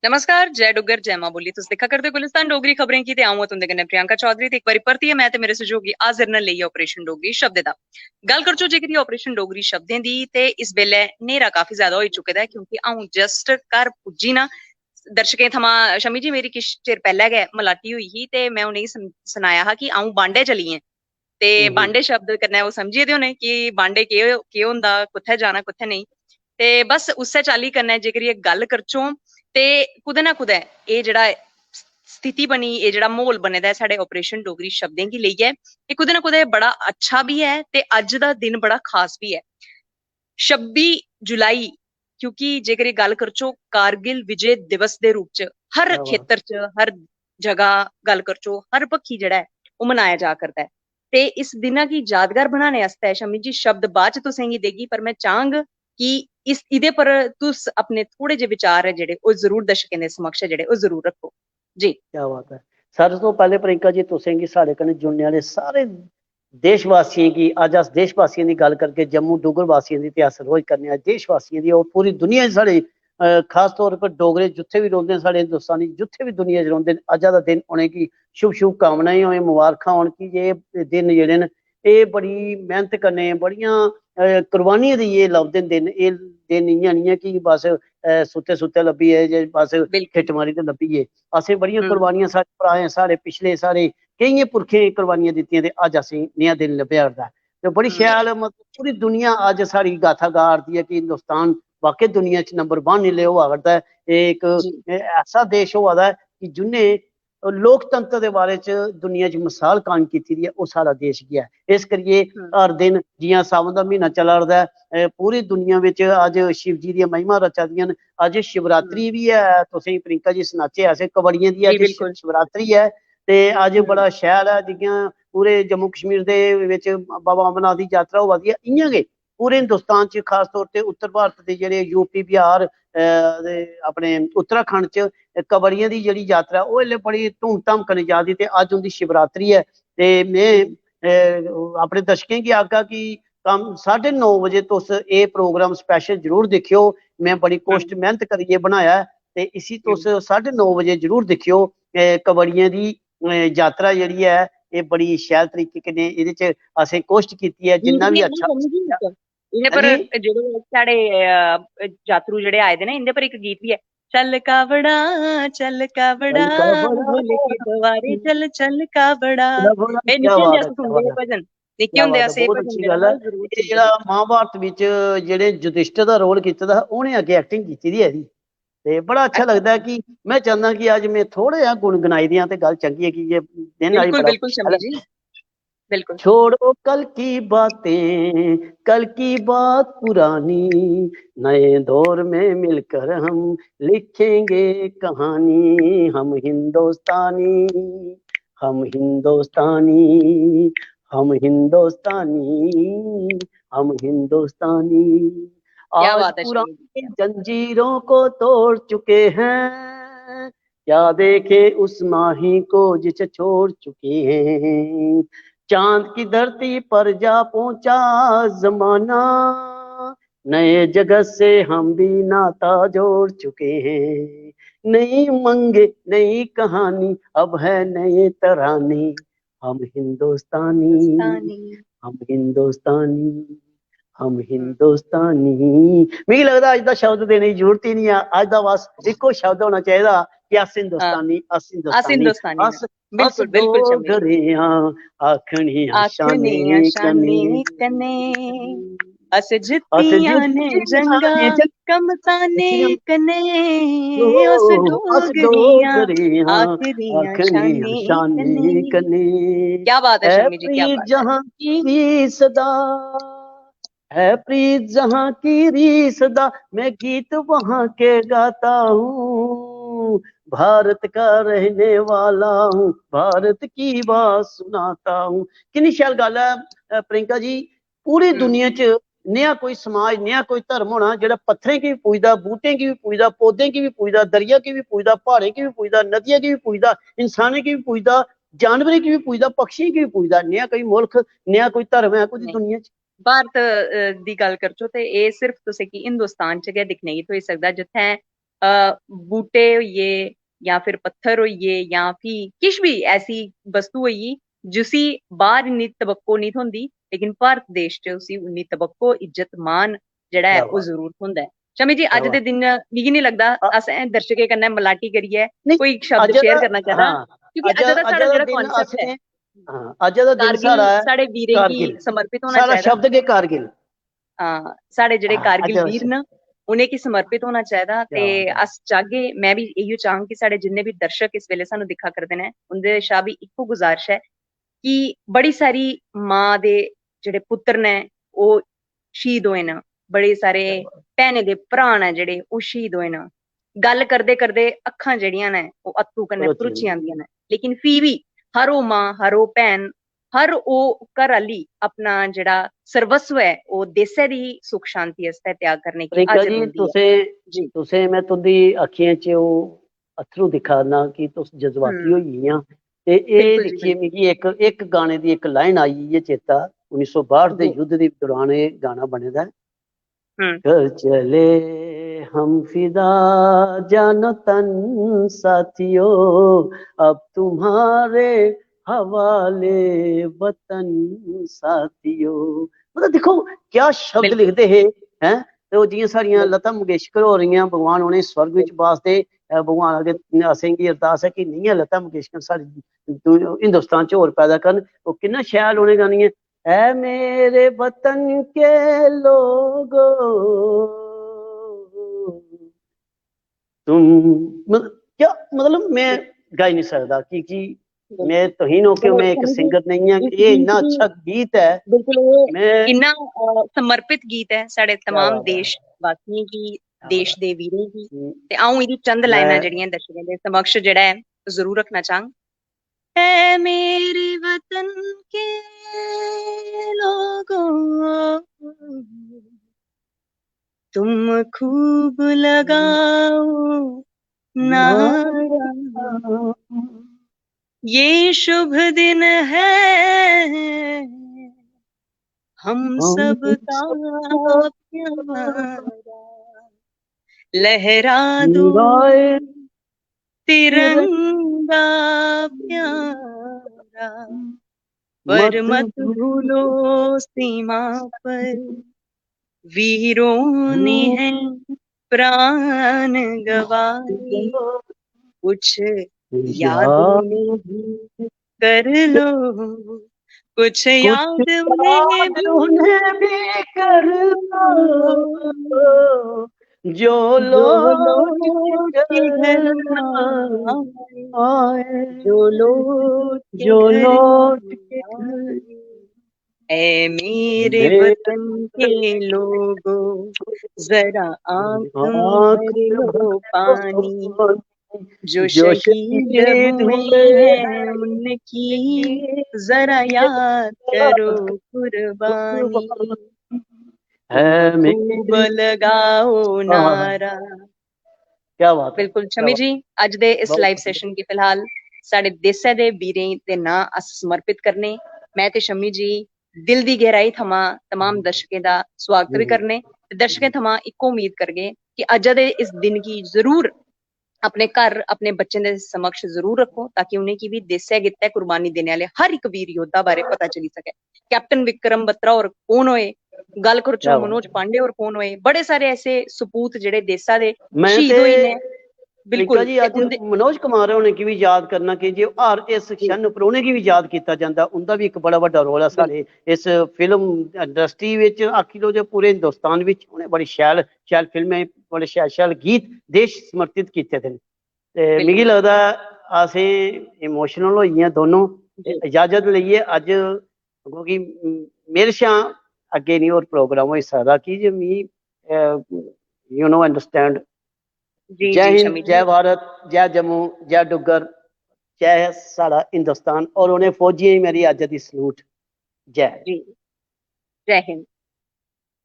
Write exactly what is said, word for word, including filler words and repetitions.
नमस्कार, जय डुग्गर, जय मां बोली। तुस दिक्खा करदे गुलिस्तान डोगरी खबरें गी ते अ'ऊं आं तुं'दे कन्नै प्रियंका चौधरी ते इक बारी परतियै में ते मेरे सैहयोगी हाजिर न लेइयै ऑपरेशन डोगरी शब्दें दा। गल्ल करचो जेकर ऑपरेशन डोगरी शब्दें दी, ते इस बेल्लै न्हेरा काफी ज्यादा होई चुके दा ऐ क्योंकि अ'ऊं just घर पुज्जी ना। दर्शकें थमां, शमी जी, मेरी किश चिर पैह्लें गै मलाटी होई ही ते में उ'नेंगी सन-, सनाया हा कि अ'ऊं बांडे चली ऐं। ते हम्म। बांडे शब्द कन्नै ओह् समझी गेदे होने कि बांडे केह्, केह् होंदा, कुत्थै जाना, कुत्थै नेईं। ते बस उस्सै चाल्ली कन्नै जेकर एह् गल्ल करचो ते कुतै ना कुतै एह् जेह्ड़ा स्थिति बनी, एह् जेह्ड़ा म्हौल बने दा ऐ साढ़े ऑपरेशन डोगरी शब्दें गी लेइयै, एह् कुतै ना कुतै बड़ा अच्छा बी ऐ ते अज्ज दा दिन बड़ा खास बी ऐ। छब्बी जुलाई, क्योंकि जेकर एह् गल्ल करचो कारगिल विजय दिवस दे रूप च हर क्या बात। खेतर च, हर जगह गल्ल करचो, हर बक्खी जेह्ड़ा ऐ ओह् मनाया जा करदा ऐ। ते इस दिना गी यादगार बनाने आस्तै शमी जी शब्द बाद च तुसेंगी देगी, पर में चाहंग कि इस, इदे पर तुस अपने थोड़े जे विचार ऐ जेह्ड़े ओह् जरूर दर्शकें दे समक्ष ऐ जेह्ड़े ओह् जरूर रक्खो। जी। क्या बात ऐ। सारें तो पैह्ले प्रियंका जी, तुसेंगी साढ़े कन्नै जुड़ने आह्ले सारे देशवासियें गी, अज्ज अस देशवासियें दी गल्ल करगे, जम्मू डुग्गर वासियें दी ते अस रोज करने आं, देशवासियें दी, और पूरी दुनिया च साढ़े, अ, खास तौर पर डोगरे जित्थै बी रौंह्दे न, साढ़े हिंदुस्तानी जित्थै बी दुनिया च रौंह्दे न, अज्जा दा दिन उ'नेंगी शुभ शुभ कामनाएं होए, मुबारखां होन कि जे एह् दिन जेह्ड़े न, एह् बड़ी मेह्नत कन्नै, बड़ियां, अ, कुर्बानियां देइयै लभदे न दिन। एह् दिन इ'यां निं ऐ कि बस, अ, सुत्ते सुत्ते लब्भी गे जे बस बिल्कुल। खिट्ट मारी ते लब्भी गे। असें बड़ियां हम्म। कुर्बानियां, साढ़े भ्राएं, साढ़े पिछले, साढ़े केइयें पुरखें कुर्बानियां दित्तियां ते अज्ज असें नेहा दिन लब्भेआ करदा ऐ। ते बड़ी हम्म। शैल, मतलब, पूरी दुनिया अज्ज साढ़ी गाथा गा 'रदी ऐ कि हिंदुस्तान वाकई दुनिया च नंबर वन इसलै होआ करदा ऐ। एह् इक जी। ऐसा देश होआ दा ऐ कि जिन्ने लोकतंत्र दे बारे च दुनिया च मसाल कायम कीती दी ऐ, ओह् साढ़ा देश गै ऐ। इस करियै हम्म। हर दिन, जि'यां सावन दा म्हीना चला 'रदा ऐ, अ, पूरी दुनिया बिच अज्ज शिव जी दियां महिमा रचा दियां न। अज्ज शिवरात्रि हम्म। बी ऐ, तुसेंगी प्रियंका जी सनाचै, असें कबड़ियें दी जी, अज्ज बिल्कुल। शिवरात्रि ऐ, ते अज्ज हम्म। बड़ा शैल ऐ, जि'यां पूरे जम्मू कश्मीर दे बिच बाबा अमरनाथ दी यात्रा होआ दी ऐ, इ'यां गै पूरे हिंदुस्तान च, खास तौर ते उत्तर भारत दे जेह्ड़े यूपी, बिहार, अ, ते अपने उत्तराखंड च कबड़ियें दी जेह्ड़ी यात्रा, ओह् इसलै बड़ी धूमधाम कन्नै जा दी, ते अज्ज उं'दी शिवरात्रि ऐ। ते में, अ, अपने दर्शकें गी आखगा कि कम साढ़े नौ बजे तुस एह् प्रोग्राम स्पेशल जरूर दिक्खेओ। में बड़ी कोशट, हम्म। मेह्नत करियै बनाया ऐ, ते इसी तुस हम्म। साढ़े नौ बजे जरूर दिक्खेओ। अ, कबड़ियें दी, अ, यात्रा जेह्ड़ी ऐ, एह् बड़ी शैल तरीके कन्नै एह्दे च असें कोशट कीती ऐ, गीत जिन्ना बी बी ऐ ना, अच्छा। समझी गई। एह्दे पर अरे? जेह्ड़े साढ़े, अ, जातरू जेह्ड़े आए दे न, इं'दे पर इक गीत बी ऐ, "चल कावड़ा, चल कावड़ा, चल कावड़ा। भोले के द्वारे चल, चल कावड़ा।" कावड़ा, एह् क्या निक्के होंदे बात अस है, क्या सुनदे हे बात है। भजन, निक्के क्या होंदे बात अस है, एह् बहुत भजन अच्छी जेह्ड़ा गल्ल ना ऐ। जरूर एह् सुनदे हे। जेह्ड़ा महाभारत बिच जेह्ड़े युधिष्ठिर दा रोल कीते दा हा, उ'नें अग्गें एक्टिंग कीती दी ऐ एह्दी। ते बड़ा अच्छा लगदा ऐ कि में चाह्न्नां कि अज्ज में थोह्ड़ा जेहा गुनगुनाई देआं ते गल्ल चंगी ऐ कि जे दिन आई बिल्कुल, बड़ा बिल्कुल, शमी जी। बिल्कुल। छोड़ो कल की बातें, कल की बात पुरानी, नए दौर में मिलकर हम लिखेंगे कहानी। हम हिंदुस्तानी, हम हिंदुस्तानी, हम हिंदुस्तानी, हम हिंदुस्तानी। क्या आज बात है, शमी जी। पुरानी जंजीरों को तोड़ चुके हैं, क्या देखें उस माही को जिसे छोड़ चुके हैं। चांद की धरती पर जा पहुंचा जमाना, नए जगत से हम भी नाता जोड़ चुके हैं। नई मंगे, नई कहानी, अब है नए तराने। हम हिंदुस्तानी, हिंदुस्तानी। हम हिंदुस्तानी, हम हम्म। हिंदुस्तानी। मिगी लगदा अज्ज दा शब्द देने दी जरूरत ही निं ऐ। अज्ज दा बस इक्को शब्द होना चाहिदा कि अस हिंदुस्तानी, हाँ। अस अस हिंदुस्तानी, हिंदुस्तानी अस, आं। अस बिल्कुल, बिल्कुल, शमी जी। डोगरे आं, आखने आं शाने आखने आं शाने कन्नै। कन्नै। अस अस जित्तियां ने जित्तियां जंगां ने जंगां। कमताने कन्नै। ओ, अस अस डोगरे आं, डोगरे आं, आखने आं आखने आं शाने शाने कन्नै। कन्नै। क्या बात है, ऐ शमी जी, क्या प्रीत बात है। जहां की रीस दा, है प्रीत जहां की रीस दा, मैं गीत वहां के गाता हूँ। भारत का रहने वाला हूँ, भारत की बात सुनाता हूँ। किन्नी शैल गल्ल ऐ, अ, प्रियंका जी, पूरी हम्म। दुनिया च नेहा कोई समाज, नेहा कोई धर्म होना जेह्ड़ा पत्थरें गी बी पूजदा, बूह्टें गी बी पूजदा, पौधें गी बी पूजदा, दरिया गी बी पूजदा, प्हाड़ें गी बी पूजदा, नदियां गी बी पूजदा, इंसानें गी बी पूजदा, जानवरें गी बी पूजदा, पक्षियें गी बी पूजदा। नेहा कोई मुल्ख, नेहा कोई धर्म ऐ कुतै नेईं। दुनिया च? भारत, अ, दी गल्ल करचो ते एह् सिर्फ तुसें गी हिंदुस्तान च गै दिक्खने गी थ्होई सकदा, जित्थै अ, बूह्टे होई गे जां फिर पत्थर होई गे जां फ्ही किश बी ऐसी वस्तु होई गेई जिसी बाह्र इन्नी तवक्को निं थ्होंदी, लेकिन भारत देश च उसी उन्नी तवक्को, इज्जत, मान जेह्ड़ा ऐ, क्या ओह् बात। जरूर थ्होंदा ऐ। शमी जी, क्या अज्ज दे बात। दिन मिगी निं लगदा अ- असें दर्शकें कन्नै मलाटी करियै नहीं, कोई शब्द अज्ज शेयर दा, करना चाहिदा, हाँ, क्योंकि अज्ज अज्ज दा अज्ज साढ़ा दा जेह्ड़ा दिन कॉन्सेप्ट ऐ, असें, हाँ, अज्ज दा दिन कारगिल, साढ़ा ऐ साढ़े वीरें गी कारगिल। समर्पित होना साढ़ा चाहिदा। शब्द गै कारगिल। हां, साढ़े जेह्ड़े हाँ, कारगिल अज्ज वीर असें न, उ'नेंगी समर्पित होना चाहिदा। क्या ते बात है। अस चाहगे, में बी इ'यो चाहंग कि साढ़े जिन्ने बी दर्शक इस बेले सानू दिक्खा करदे न, उं'दे शा बी इक्को गुजारिश ऐ कि बड़ी सारी मां दे जेह्ड़े पुत्तर न, ओह् शहीद होए न, बड़े सारे क्या बात। भैनें दे भ्राऽ न जेह्ड़े, ओह् शहीद होए न। गल्ल करदे करदे अक्खां जेह्ड़ियां न, ओह् अत्थरू कन्नै भरोची भरोची जंदियां। आंदियां न, लेकिन फ्ही बी हर ओह् मां, हर ओह् भैन, हर ओह् घर आह्ली अपना जेह्ड़ा सर्वस्व ऐ, ओह् देसै दी सुख शांति आस्तै त्याग करने गी प्रियंका हाजर जी, रौंह्दी ऐ। तुसें जी। तुसें, में तुंदी अक्खियें च ओह् अत्थरू दिक्खा ना कि तुस जज्बाती हम्म। होई गेइयां। ते एह् बिल्कुल जी, दिक्खियै मिगी इक, इक गाने दी इक लाइन आई, इ'यै चेता, उन्नी सौ बासठ दे जी। युद्ध दे दौरान एह् गाना बने दा ऐ। हम्म। कर चले हम फिदा जानो तन साथियों, अब तुम्हारे हवाले वतन साथियों। मतलब दिक्खो क्या शब्द बिल्कुल। लिखदे हे, हैं? ते ओह् जि'यां साढ़ियां बिल्कुल। लता मंगेशकर होर इ'यां भगवान उ'नें स्वर्ग बिच बास दे, अ, भगवान अग्गें असेंगी अरदास ऐ कि नेहियां लता मंगेशकर साढ़ी दु-, हिंदुस्तान च होर पैदा करन। ओह् किन्ना शैल उ'नें गानियां, ऐ मेरे वतन के लोगो, तुम, मतलब, क्या, मतलब, मैं गाई नहीं सकदा, क्योंकि मैं तौहीन हो के मैं इक सिंगर नहीं आं। ये इन्ना अच्छा गीत ऐ। बिल्कुल, ओह् मैं इन्ना, अ, समर्पित गीत ऐ साढ़े तमाम बात है। देश वासियें गी, क्या देश बात। दे वीरें गी। हम्म। ते अ'ऊं एह्दी चंद लाइनां मैं जेह्ड़ियां दर्शकें दे समक्ष जेह्ड़ा ऐ, जरूर रखना चाहंग। ऐ मेरे वतन के लोगों, तुम खूब लगाओ नारा, ये शुभ दिन है हम सबका प्यारा, लहरा दो तिरंगा प्यारा, पर मत भूलो सीमा पर वीरों ने है प्राण गवाए, कुछ याद में भी कर लो, कुछ याद में भी भी कर लो, जो लोग के घर आए, जो लोग के जो घर लोग आए। ऐ मेरे मेरे वतन के लोगो, जरा आंख में आंख भर लो पानी, जो जो शहीद शहीद हुए हुए हैं उनकी जरा याद करो कुर्बानी, है खूब मेरे लगाओ नारा। क्या बात है, बिल्कुल क्या शमी बात जी, अज्ज दे इस बहुत लाइव सेशन गी फिलहाल साढ़े देसै दे वीरें दे नां अस समर्पित करने। मैं ते शमी जी दिल दी गैहराई थमां तमाम दर्शकें दा स्वागत बी हम्म। करने ते दर्शकें थमां इक्को उम्मीद करगे कि अज्ज दे इस दिन गी जरूर अपने घर, अपने बच्चें दे समक्ष जरूर रक्खो, ताकि उ'नेंगी बी देसै गित्तै कुर्बानी देने आह्ले हर इक वीर योद्धा बारै पता चली सकै। कैप्टन विक्रम बत्रा होर कौन होए, गल्ल करचो क्या बात मनोज पांडे होर कौन होए, बड़े सारे ऐसे सपूत जेह्ड़े देसा दे मैं शहीद ते होई ने। प्रियंका बिल्कुल, जी, ते अज्ज उंदे मनोज कुमार होने की भी याद करना कि जे हर इस जी। क्षण पर उ'नेंगी भी याद कीता जंदा, उंदा भी इक बड़ा बड्डा रोल ऐ बिल्कुल। साढ़े इस फिल्म इंडस्ट्री विच, आखी लो जे पूरे हिंदुस्तान विच उ'नें बड़ी शैल शैल फिल्में, बड़े शैल शैल गीत देश समर्पित कीते दे न। ते बिल्कुल। मिगी लगदा असें इमोशनल होई गेइयां दोनों। जी। इजाजत लेइयै अज्ज, क्योंकि मेरे शा अग्गें नहीं होर प्रोग्राम होई सकदा, की जे मी, अ, you know, understand। जी, जय जी, हिंद, शमी जी। जय भारत, जय जम्मू, जय डुग्गर, जय साढ़ा हिंदुस्तान और उ'नें फौजियें गी मेरी अज्ज दी सलूट। जय। जी, जय हिंद।